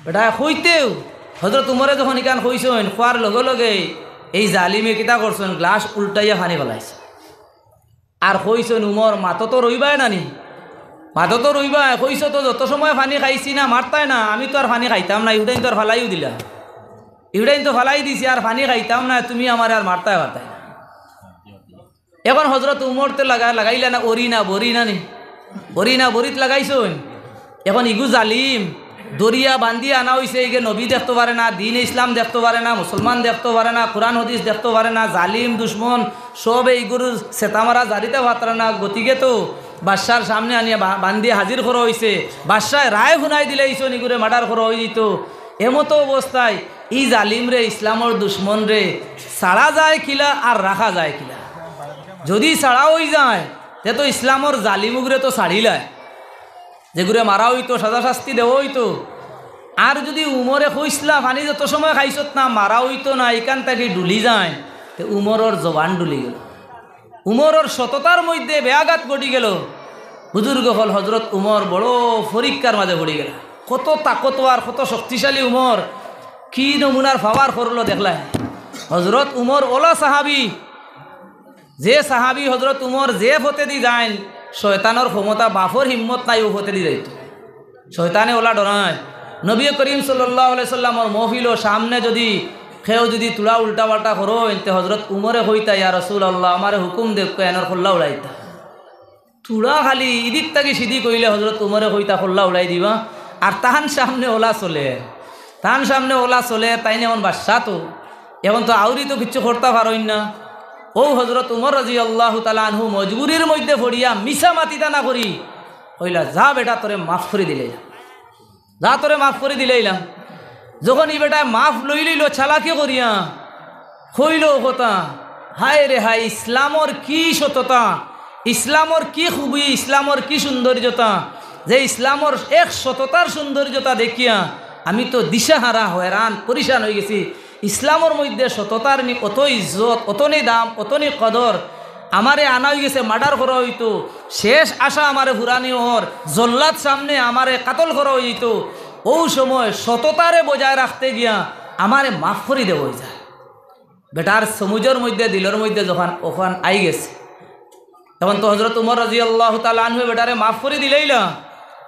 বেটায় কইতেউ, হজরত উমরে যখন ইখান কইছইন, কওয়ার লগে লগে এই জালিমে কিতা করছইন, গ্লাস উল্টাইয়া পানি ফালাইছে। আর কইছইন, "উমর, মাতো তো রইবায় না নি? মাতো তো রইবায়। কইছো তো যত সময় পানি খাইছি না, মারতায় না, আমি তো আর পানি খাইতাম না, ইহুদাইন তো আর ফালাইউ দিলা। ইহুদাইন তো ফালাই দিছি, আর পানি খাইতাম না, তুমি আমারে আর মারতায় পারতায় না।" এখন হজরত উমর তে লাগা-, লাগাইলা না, অরি না, বরি না নি? অরি না, বরিত লাগাইছইন। এখন ইগু জালিম, দরিয়া বান্দিয়া আনা অইছে, ইগে নবী দেখতো পারে না, দ্বীন ইসলাম দেখতো পারে না, মুসলমান দেখতো পারে না, কোরআন হাদিস দেখতো পারে না, জালিম দুশমন, সবে ইগুর সেতামারা জারিতা পারতারা না, গতিকে তো বাদশার সামনে আনিয়া বা-, বান্দিয়া হাজির করা অইছে। বাদশায় রায় হুনাই দিলাইছইন, ইগুরে মার্ডার করা অইযিতো। এমতো অবস্থায় ই জালিমরে ইসলামর দুশমনরে ছাড়া যায় কিলা আর রাখা যায় কিলা? যুদি ছাড়া অইযায়, তে তো ইসলামর জালিমগুরে তো ছাড়িলায়, যেগুরে মারা অইতো, সাজা শাস্তি দেওয়া অইতো। আর যুদি উমরে কইছলা, "পানি যত সময় খাইছত না, মারা অইতো না, ইখান থাকি ডুলি যায়", তে উমরর জবান ডুলি গেলো। উমরর সততার মধ্যে ব্যাঘাত ঘটি গেলো। বুজুর্গ অকল, হজরত উমর বড় পরীক্ষার মাঝে পড়ি গেলা। কত তাকতওয়ার, কত শক্তিশালী উমর, কি নমুনার পাওয়ার করলো দেখলায়। হজরত উমর অলা সাহাবি, যে সাহাবি হজরত উমর যে পথেদি যাইন, শয়তানর ক্ষমতা, বাপর হিম্মত নাই অউ পথেদি যাইতো। শয়তানে অলা ডরায়। নবী করিম সাল্লাল্লাহু আলাইহি সাল্লামর মহফিলর সামনে যুদি কেউ যুদি তুলা উল্টা পাল্টা করইন, তে হজরত উমরে কইতা, "ইয়া রাসূলুল্লাহ, আমারে হুকুম দেউক্কা, এনর কল্লা উড়াইতা।" তুলা খালি ইদিক থাকি সিদিক অইলে হজরত উমরে কইতা, "কল্লা উড়াই দিবা।" আর তান সামনে অলা চলে, তান সামনে অলা চলে, তাইন এখন বাদশা তো, এখন তো আউরি তো কিচ্ছু করতা পারইন না। অউ হজরত উমর রাদিয়াল্লাহু তাআলা আনহু মজবুরির মধ্যে পড়িয়া মিছা মাতিতা না করি কইলা, "যা বেটা, তোরে মাফ করি দিলাইলাম, যা, তোরে মাফ করি দিলাইলাম।" যখন ই বেটায় মাফ লইলিলো চালাকি করিয়া, কইলো কথা, হায় রে হায়, ইসলামর কি সততা, ইসলামর কি খুবি, ইসলামর কি সৌন্দর্যতা, যে ইসলামর এক সততার সৌন্দর্যতা দেখিয়া আমি তো দিশাহারা, হয়রান, পরিশান অইগেছি। ইসলামর মধ্যে সততার নি অত ইজ্জত, অত নি দাম, অত নি কদর। আমারে আনা অইগেছে মার্ডার করা অইতো, শেষ আশা আমারে ফুরানি অর, জল্লাদ সামনে আমারে কাতল করা অইতো। অউ সময় সততারে বজায় রাখতে গিয়া আমারে মাফ করি দেওয়া অইযায়। বেটার সমুজর মধ্যে, দিলর মধ্যে যখন অখান আইগেছে, তখন তো হজরত উমর রাদিয়াল্লাহু তাআলা আনহু বেটারে মাফ করি দিলাইলা।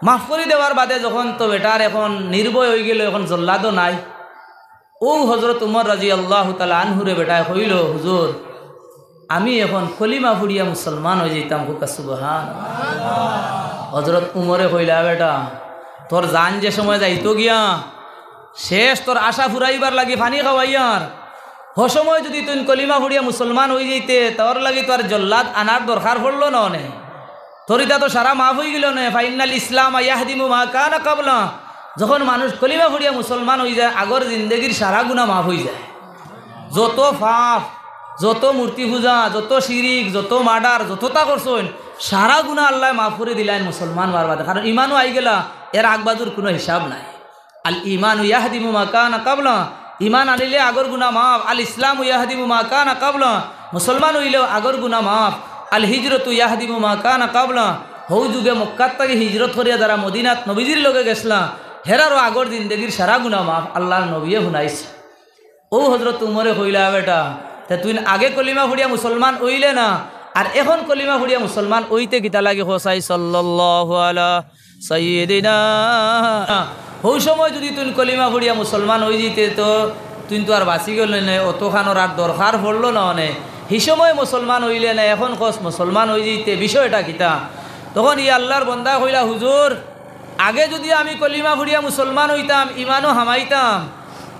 মাফ করি দেওয়ার বাদে যখন তো বেটার এখন নির্ভয় অইগেলো, এখন জল্লাদও নাই। অউ হজরত উমর রাদিয়াল্লাহু তাআলা আনহুরে বেটায় কইলো, "হুজুর, আমি এখন কলিমা ফুড়িয়া মুসলমান অইযাইতাম।" কউক্কা সুবহান। হজরত উমরে কইলা, "বেটা, তোর জান যে সময় যাইতো গিয়া, শেষ তোর আশা ফুরাইবার লাগি পানি খাওয়াইয়ার, হ সময় যুদি তুইন কলিমা ফুড়িয়া মুসলমান অইযাইতে, তোর লাগি তো আর জল্লাদ আনার দরকার পড়লো না অনে। তোর ইতা তো সারা মাফ অইগেলো নে, ফাইন্নাল ইসলামা ইয়াহদিমু মা কানা কাবলা।" যখন মানুষ কলিমা ফুড়িয়া মুসলমান অইযায়, আগর জিন্দেগির সারা গুনা মাফ অইযায়। যত পাপ, যত মূর্তি পূজা, যত শিরিক, যত মার্ডার, যততা করছইন, সারা গুনা আল্লায় মাফ করি দিলাইন মুসলমান অওয়ার বাদে। কারণ ইমানও আইগেলা, এর আগবাজুর কুনু হিসাব নাই। আল ইমানু ইয়াহদিমু মা কানা কাবলা, ইমান আনিলে আগর গুনা মাফ। আল ইসলামু ইয়াহদিমু মা কানা কাবলা, মুসলমান অইলেও আগর গুনা মাফ। আল হিজরতু ইয়াহদিমু মা কানা কাবলা, হউ যুগে মক্কাত থাকি হিজরত করিয়া যারা মদিনাত নবীজির লগে গেছলা, হেরারও আগর জিন্দেগির সারা গুনা মাফ, আল্লার নবীয়ে হুনাইছে। অউ হজরত উমরে কইলা, "বেটা, তে তুইন আগে কলিমা ফুড়িয়া মুসলমান অইলে না, আর এখন কলিমা ফুড়িয়া মুসলমান অইতে কিতা লাগি?" কসাই সাল্লাল্লাহু আলা সাইয়্যিদিনা। হউ সময় যুদি তুইন কলিমা ফুড়িয়া মুসলমান অইযিতে তো তুইন তো আর বাঁচি গেলে নে, অতখানর আর দরকার পড়লো না অনে। হি সময় মুসলমান অইলে না, এখন কস মুসলমান অইযিতে বিষয়টা কিতা? তখন ই আল্লার বন্দায় কইলা, "হুজুর, আগে যুদি আমি কলিমা ফুড়িয়া মুসলমান অইতাম, ইমানও হামাইতাম,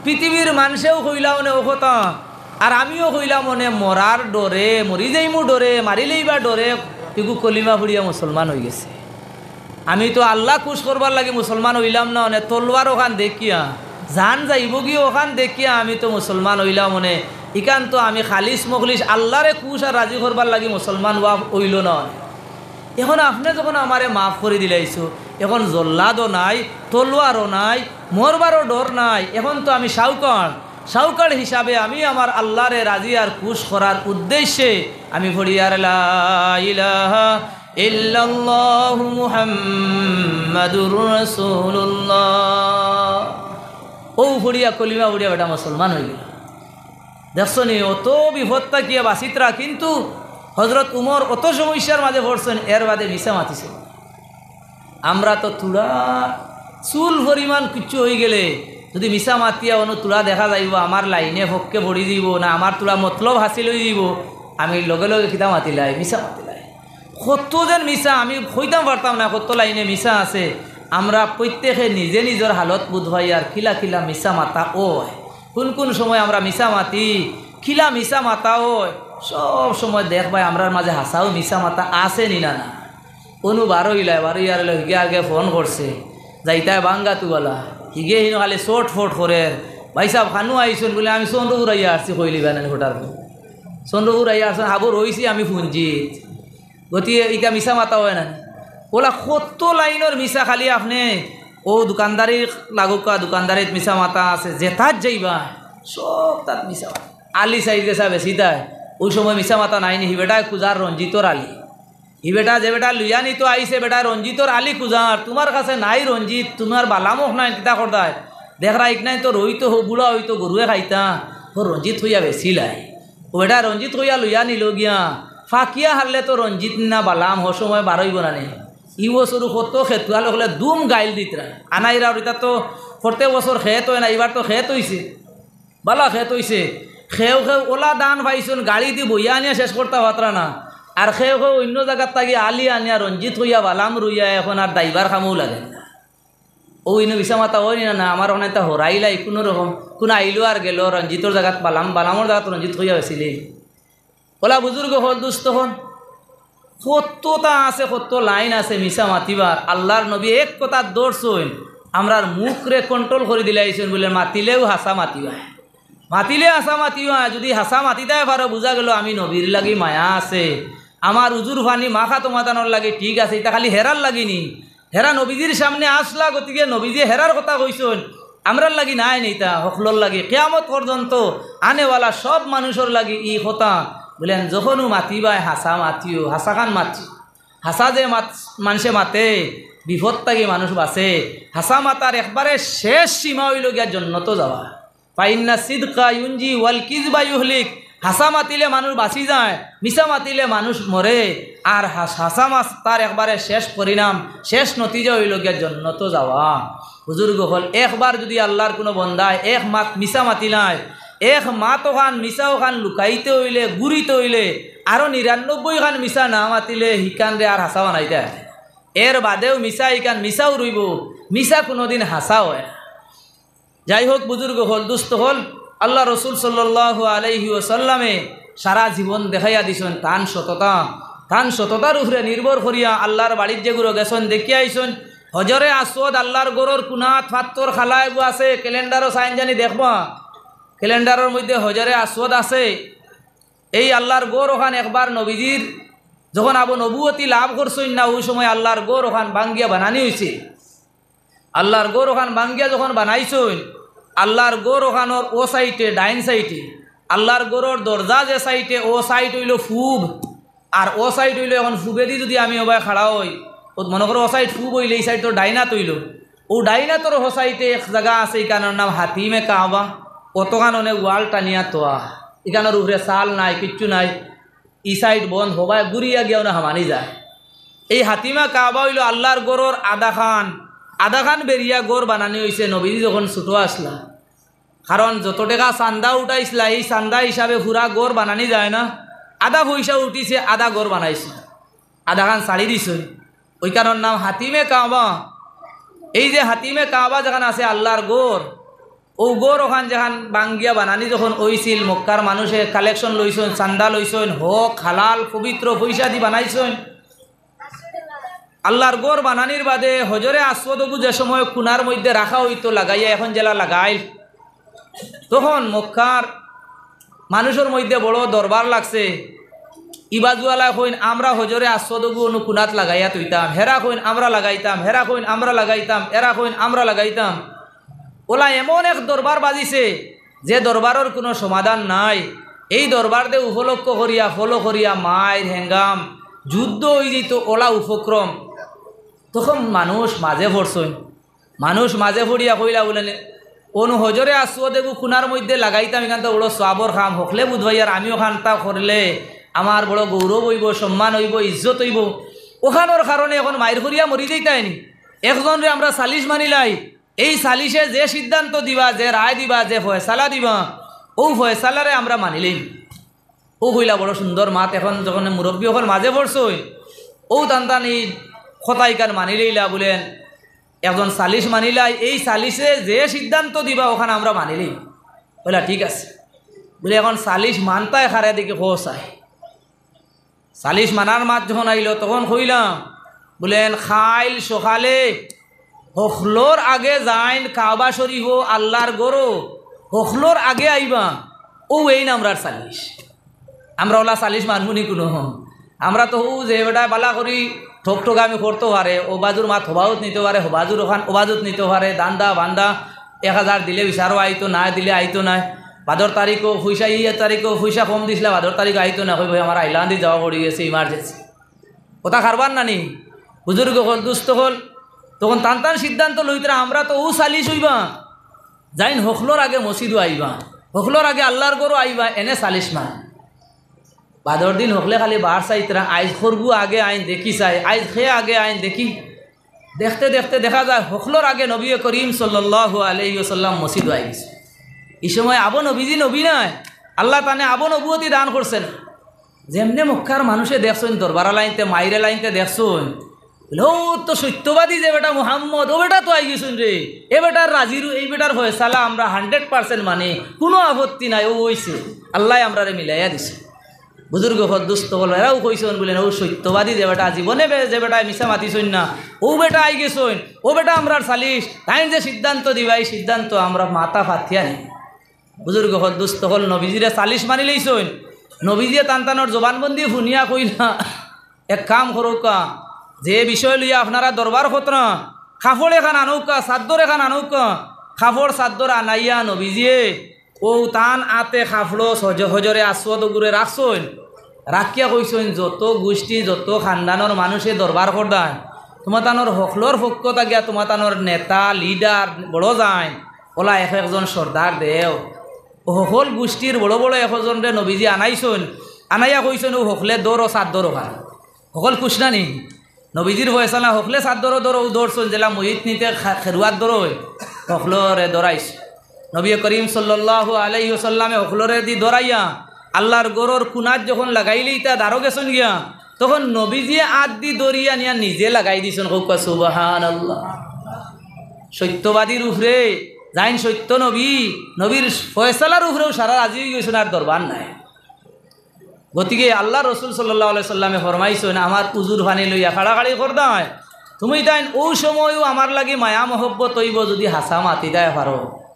পৃথিবীর মানষেও কইলা অনে অউ কথা, আর আমিও কইলাম অনে মরার ডরে, মরি যাইমু ডরে, মারিলাইবার ডরে, ইগু কলিমা ফুড়িয়া মুসলমান অইগেছে। আমি তো আল্লা খুশ করবার লাগি মুসলমান অইলাম না অনে, তলোয়ার অখান দেখিয়া, জান যাইবোগি অখান দেখিয়া আমি তো মুসলমান অইলাম অনে।" ইখান তো আমি খালিস মখলিস আল্লারে খুশ আর রাজি করবার লাগি মুসলমান অওয়া অইলো না। এখন আপনে যখন আমারে মাফ করি দিলাইছো, এখন জল্লাদও নাই, তলোয়ারও নাই, মরবারও ডর নাই। এখন তো আমি সাউকার, সাউকার হিসাবে আমি আমার আল্লারে রাজি আর খুশ করার উদ্দেশ্যে আমি পড়িয়ার লা ইলাহা ইল্লাল্লাহু মুহাম্মাদুর রাসূলুল্লাহ। অউ পড়িয়া কলিমা পড়িয়া বেটা মুসলমান অইগেলা। দেখছো নি, অত বিপদ থাকিয়া বাচিতরা, কিন্তু হজরত উমর অত সমস্যার মাঝে পড়ছইন, এর বাদে মিছা মাতিছইন। আমরা তো থুড়া চুল পরিমাণ কিচ্ছু অইগেলে যুদি মিছা মাতিয়া অনো থুড়া দেখা যাইবো, আমার লাইনে ফক্কে পড়ি যাইবো না, আমার থুড়া মতলব হাসিল অইযিবো, আমি লগে লগে কিতা মাতিলাই, মিছা মাতিলাই। কত যেন মিছা, আমি কইতাম পারতাম না কত লাইনে মিছা আছে। আমরা প্রত্যেকে নিজে নিজর হালত বুঝ পাইয়ার কিলা কিলা মিছা মাতা অয়, কুন কুন সময় আমরা মিছা মাতি, কিলা মিছা মাতা অয়, সব সময় দেখবায় আমরার মাঝে হাছাউ মিছা মাতা আছে নি না? না, কুনু বারইলায়, বারইয়ার লগে হিগে আগে ফোন করছে, যাইতায় বাঙ্গাতুওয়ালা, হিগে হিনো খালি চটফট করের, "ভাইসাব, কানো আইছইন?" বুলে, "আমি চন্দ্রপুর আইয়া আরছি," কইলিবা নানি, "হোটার চন্দ্রপুর আইয়া আরছইন, হাবো রইছি আমি পুঞ্জিত।" গতিকে ইতা মিছা মাতা অয় না? অলা কত লাইনর মিছা, খালি আপনে অউ দোকানদারি লাগউক্কা, দোকানদারিত মিছা মাতা আছে, যেতাত যাইবা সব তাত মিছা মাতা। আলি সাইজ গেছা বেশি তাই, অউ সময় মিছা মাতা নাই নি, হি বেটায় খুজার রঞ্জিতর আলি। হি বেটা যে বেটা লইয়া নিতো আইছে, বেটা রঞ্জিতর আলি খুজার, তুমার কাছে নাই রঞ্জিত, তুমার বালামখ নাই, কিতা করতায়? দেখরায় ইকনাইন তো রইতো, হউ বুড়া অইতো, গরুয়ে খাইতা, হউ রঞ্জিত কইয়া বেচিলাই। অউ বেটা রঞ্জিত কইয়া লইয়া নিলো গিয়া, ফাকিয়া হারলে তো রঞ্জিত না বালাম, হউ সময় বারইবো না নি। ই বছরও কত খেতুয়া অকলে দুম গাইল দিতরা। আনাইরা ইতা তো প্রত্যেক বছর খেত অয় না, ইবার তো খেত অইছে, বালা খেত অইছে। কেউ কেউ অলা ধান পাইছইন, গাড়িদি বইয়া আনিয়া শেষ করতা পারতরা না। আর কেউ কেউ অইন্য জাগাত থাকি আলি আনিয়া রঞ্জিত কইয়া বালাম রুইয়া এখন আর দাইবার কামও লাগে না। অউ ইনো মিছা মাতা অয় নি না? না, আমার অখানো ইতা হরাইলাই কুনু রকম। কুনু আইলো আর গেলো, রঞ্জিতর জাগাত বালাম, বালামর জাগাত রঞ্জিত কইয়া বেচিলাই। অলা বুজুর্গ অকল, দুস্ত অকল, কততা আছে, কত লাইন আছে মিছা মাতিবার। আল্লার নবী এক কথাত ধরছইন, আমরার মুখরে control করি দিলাইছইন বুলে, মাতিলেও হাছা মাতিবায়, মাতিলে হাছা মাতিবায়। যুদি হাছা মাতিতায় পারো, বুজা গেলো আমি নবীর লাগি মায়া আছে, আমার উজুর পানি মাখা তোমাদানর লাগি ঠিক আছে, ইতা খালি হেরার লাগি নি। হেরা নবীজির সামনে আসলা, গতিকে নবীজি হেরার কথা কইছইন, আমরার লাগি নায় নি ইতা, হকলর লাগি, কিয়ামত পর্যন্ত আনেওয়ালা সব মানুষর লাগি ই কথা। বুলেন, যখনউ মাতিবায় হাছা মাতিও, হাছাখান মাতিও। হাছা যে মাত-, মানষে মাতে, বিপদ থাকি মানুষ বাচে। হাছা মাতার একবারে শেষ সীমা অইলো গিয়া জন্নতো যাওয়া। ফাইন্না সিদকা ইউনজি ওয়াল কিযবা ইউহলিক। হাছা মাতিলে মানুষ বাচি যায়, মিছা মাতিলে মানুষ মরে। আর হাছ-, হাছা মাতার একবারে শেষ পরিণাম, শেষ নতিজা অইলো গিয়া জন্নতো যাওয়া। বুজুর্গ অকল, একবার যুদি আল্লার কুনু বন্দায় এক মাত মিছা মাতিলায়, এক মাত অখান মিছা অখান লুকাইতে অইলে, গুরিতে অইলে, আরো নিরানব্বই খান মিছা না মাতিলে হিখানরে আর হাছা বানাইতায়। এর বাদেও মিছা ইখান মিছাউ রইবো, মিছা কুনুদিন হাছা অয় না। যাই হউক, বুজুর্গ অকল, দুস্ত অকল, আল্লার রসুল সাল্লাল্লাহু আলাইহি ওয়াসাল্লামে সারা জীবন দেখাইয়া দিছইন তান সততা। তান সততার উপরে নির্ভর করিয়া আল্লার বাড়িত যেগুলো গেছইন, দেখিয়া আইছইন। হজরে আসওয়াদ আল্লার ঘরর কুনাত পাত্তর খালা এগু আছে, ক্যালেন্ডারও চাইন জানি দেখবা, ক্যালেন্ডারর মধ্যে হজরে আসওয়াদ আছে। এই আল্লার ঘর অখান একবার নবীজির যখন আবু নবুয়তি লাভ করছইন না, অউ সময় আল্লার ঘর অখান ভাঙ্গিয়া বানানি অইছে। আল্লার ঘর অখান ভাঙ্গিয়া যখন বানাইছইন, আল্লার ঘর অখানর অউ সাইডে, ডাইন সাইডে, আল্লার ঘরর দরজা যে সাইডে, অউ সাইড অইলো পুব, আর অউ সাইড অইলো, এখন পুবেদি যুদি আমি অবায় খাড়া অই, অউ মনো করো অউ সাইড পুব অইলে ই সাইড তো ডাইনাত অইলো, অউ ডাইনাতর অউ সাইডে এক জাগা আছে, ইখানর নাম হাতিমে কাবা। অতখান অনেক ওয়াল টানিয়া থওয়া, ইখানর উপরে চাল নাই, কিচ্ছু নাই, ই সাইড বন্ধ, হবায় ঘুরিয়া গিয়া অনো হামানি যায়। এই হাতিমা কাবা অইলো আল্লার ঘরর আধাখান, আধাখান বেরিয়া ঘর বানানি অইছে নবীজি যখন ছোট আছলা। কারণ যত টেকা চান্দা উঠাইছলা, এই চান্দা হিসাবে পুরা ঘর বানানি যায় না, আধা পয়সা উঠিছে, আধা ঘর বানাইছে, আধাখান ছাড়ি দিছে। অউ কারণর নাম হাতিমে কাবা। এই যে হাতিমে কাবা যেখান আছে আল্লার ঘর, অউ ঘর অখান যেখান ভাঙ্গিয়া বানানি যখন অইছিল, মক্কার মানুষে collection লইছইন, চান্দা লইছইন, হক, হালাল, পবিত্র পয়সাদি বানাইছইন। আল্লার ঘর বানানির বাদে হজরে আসওয়াদ অগু যে সময় কুনার মধ্যে রাখা অইতো লাগাইয়া, এখন যেলা লাগাইল, তখন মক্কার মানুষর মধ্যে বড় দরবার লাগছে। ইবাজুয়ালায় কইন, "আমরা হজরে আসওয়াদগু অনো কুনাত লাগাইয়া থইতাম।" হেরা কইন, "আমরা লাগাইতাম।" হেরা কইন, "আমরা লাগাইতাম।" এরা কইন, "আমরা লাগাইতাম।" ওলা এমন এক দরবার বাজিছে, যে দরবারর কুনু সমাধান নাই। এই দরবার দে উপলক্ষ করিয়া, ফলো করিয়া মাইর, হেঙ্গাম, যুদ্ধ অইযিতো, ওলা উপক্রম। তখন মানুষ মাঝে পড়ছইন। মানুষ মাঝে পড়িয়া কইলা বুলে, "অনো হজরে আসওয়াদগু কুনার মধ্যে লাগাইতাম, ইখান তো বড় সওয়াবর কাম, হকলে বুঝবাইয়ার, আমি অখানতা করলে আমার বড় গৌরব অইবো, সম্মান অইবো, ইজ্জত অইবো। অখানর কারণে অখন মাইর করিয়া মরি যাইতায়নি। একজনরে আমরা সালিশ মানিলাই, এই সালিশে যে সিদ্ধান্ত দিবা, যে রায় দিবা, যে ফয়সালা দিবা, অউ ফয়সালারে আমরা মানিলাই।" অউ কইলা বড় সুন্দর মাত। অখন যখন মুরব্বি অকল মাঝে পড়ছইন, অউ তান তান ই কথা ইখান মানিলাইলা বুলে, একজন সালিশ মানিলাই, এই সালিশে যে সিদ্ধান্ত দিবা অখান আমরা মানিলাই। কইলা, "ঠিক আছে।" বুলে, "অখন সালিশ মানতায় কারে দেখি কও চাই।" সালিশ মানার মাত যখন আইলো তখন কইলাম, বুলে, "কাইল সকালে হকলর আগে যাইন কাবা শরীফো, আল্লার ঘরো, হকলর আগে আইবা, অউ এইন আমরার সালিশ।" আমরা ওলা সালিশ মানমুনি কুনু হন? আমরা তো হউ যে বেটায় বালা করি ঠকঠকামি করতো পারে, অউ বাজুর মাত হবাউত নিতো পারে, হবাজুর অখান অবাজুত নিতো পারে, দান্দা বান্দা এক হাজার দিলে বিচারো আইতো, না দিলে আইতো নায়। বাদর তারিখো পয়সা, ই তারিখো পয়সা কম দিছলা, বাদর তারিখো আইতো না, কইবো, "আমার আইলান্দি যাওয়া পড়ি গেছে, emergency।" কথা কারবার নানি? বুজুর্গ অকল, দুস্ত অকল, তখন তান তান সিদ্ধান্ত লইতরা, আমরা তো অউ সালিশ অইবা, যাইন হকলর আগে মসজিদো আইবা, হকলর আগে আল্লার ঘরো আইবা, এনে সালিশ মান। বাদর দিন হকলে খালি বার চাইতরা, "আইজ খরগু আগে আইন দেখি চাই, আইজ খে আগে আইন দেখি।" দেখতে দেখতে দেখা যায় হকলর আগে নবী করিম সাল্লাল্লাহু আলাইহি ওয়াসাল্লাম মসজিদো আই গেছে। ই সময় আবো নবীজি নবী নায়, আল্লায় তানে আবো নবুয়তি দান করছে না। যেমনে মক্কার মানুষে দেখছইন, দরবারআলাইন্তে, মাইরআলাইন্তে দেখছইন, বুলে, "অউ তো সত্যবাদী যে বেটা মুহাম্মদ, অউ বেটা তো আই গেছইন রে, এ বেটার রাজির, এই বেটার ফয়সালা আমরা hundred percent মানি, কুনু আপত্তি নাই, অউ অইছে, আল্লায় আমরারে মিলাইয়া দিছে।" বুজুর্গ অকল, দুস্ত অকল, এরাও কইছইন বুলে, "অউ সত্যবাদী যে বেটা, জীবনে বে-, যে বেটায় মিছা মাতিছইন না, অউ বেটা আই গেছইন, অউ বেটা আমরার সালিশ, তাইন যে সিদ্ধান্ত দিবা, ই সিদ্ধান্ত আমরা মাথা ফাতিয়া নি।" বুজুর্গ অকল, দুস্ত অকল, নবীজিরে সালিশ মানিলাইছইন। নবীজিয়ে তান তানর জবানবন্দি হুনিয়া কইলা, "এক কাম করউক্কা, যে বিষয় লইয়া আপনারা দরবার করতরা, কাপড় এখান আনউক্কা, চাদ্দর এখান আনউক্কা।" কাপড় চাদ্দর আনাইয়া নবীজিয়ে অউ তান আতে কাপড়ো হজ-, হজরে আসওয়াদগুরে রাখছইন। রাখিয়া কইছইন, "যত গুষ্টি, যত খানদানর মানুষে দরবার করদায়, তুমা তানর হকলর পক্ষ থাকিয়া তুমা তানর নেতা, leader, বড় যাইন, ওলা এক একজন সর্দার দেও।" অউ হকল গুষ্টির বড় বড় এক একজনরে নবীজি আনাইছইন, আনাইয়া কইছইন, "অউ হকলে ধরো, চাদ্দর অখান।" হকল খুশ নানি? নবীজির ফয়সালা, হকলে চাদ্দরো ধরো, অউ ধরছইন, যেলা মইত নিতে খা-, খেরুয়াত ধরো, হকলরে ধরাইছ। নবী করিম সাল্লাল্লাহু আলাইহি ওয়াসাল্লামে হকলরে দি ধরাইয়া আল্লার ঘরর কুনাত যখন লাগাইলিতা দারো গেছইন গিয়া, তখন নবীজিয়ে আত দি ধরিয়া নিয়া নিজে লাগাই দিছইন। কউক্কা সুবহানাল্লাহ। সত্যবাদীর উপরে, যাইন সত্য নবী, নবীর ফয়সালার উপরেও সারা রাজি অই গেছইন, আর দরবার নাই। গতিকে আল্লার রসুল সাল্লাল্লাহু আলাইহি সাল্লামে ফরমাইছইন, "আমার উজুর পানি লইয়া কাড়াকাড়ি করদায়, তুমি তাইন অউ সময়ও আমার লাগি মায়া মহব্বত অইবো যুদি হাছা মাতিদায় পারো।"